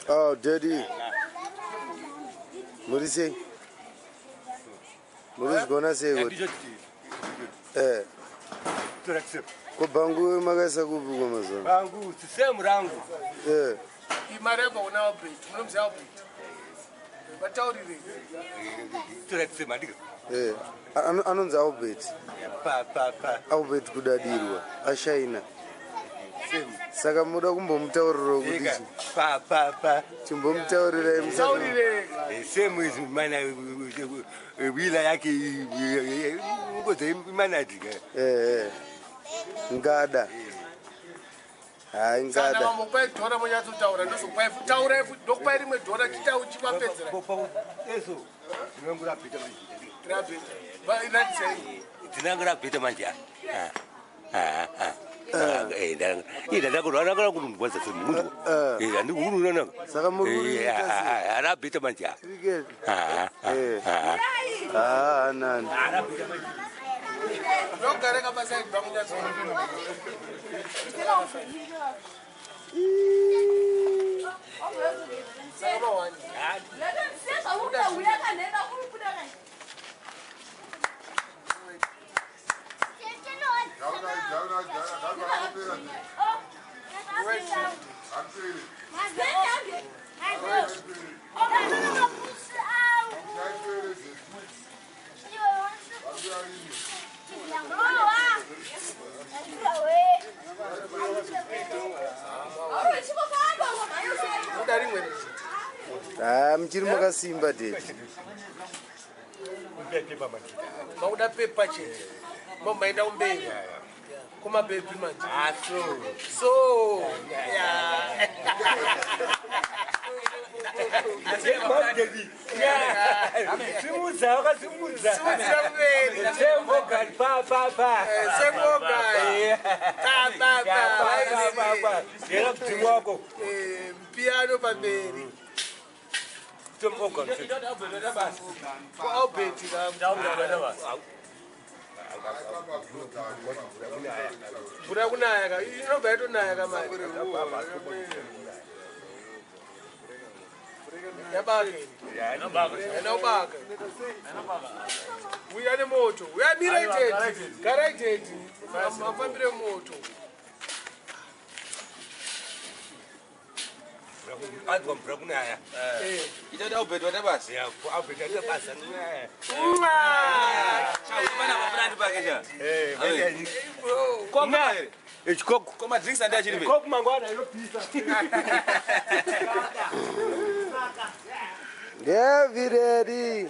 Oh, daddy. Muri sei? Muri kuzvigona sei kuti? Eh. Ko bhangu makaisa kupi kwa mazuva? Bhangu sisemu rangu. Eh. Imari yabva kuna Albert, munomuziva Albert? Vataurire. Tora sisemu andika. Eh. Anonzi Albert. Pa pa pa. Albert kudadirwa ashaina. Saka muda kumbomutaurira kuti Eka, Pa pa pa. chimbomutaurirai Taurire. Semu is mana wila yake ngoze mana dika. Eh, eh. Ngada. Hayi Saka ngada. vambokupai dhora monyatsotaura ndozokupai futi taurai futi ndokupai rimwe dhora chitau chivapedzera. Eso. Tinangura bita manje. Rabeta. Ratidzai. Tinangura bita manje. Ah. Ah ah. Eh nda ndakura ndakura kunongwaza semunhu. Eh ndikuuruna nanga. Saka muri kuita sei? Arabita manje. Cricket. Ah Eh. ah. Ah, nani. Ndogare kabasa ibva munyatso. Saka mawani. Muda rimwe Ah, muchiri makasimba daddy. Makuda pepa chete. Momaenda kumberi. Kumabhebhi manje. Ah so. So, yeah. Simudza wakasimudza. Simudzira kumberi. Semboga pa pa pa. Semboga. Pa pa pa. Pa pa pa. Yera mdzimu wako. Eh, Piano pamberi. Semboga. Ko Albert ka. Mvura kunaya ka. Inobva yatonaya ka manje. Yabaka ini. Haina kubaka. Uya nemoto. Uya mira itete. Gara itete. Mafambire moto. Anzwa mvura kunaya. Eh. Ichada Albert wata basa. Ya, Albert ata basa kunaya. Pana mafurandi pake cha. Eh, Awe. Bro. Koma here. Echikoko. Koma drinks andi achiri Koko mangwana inopisa. Heavy daddy.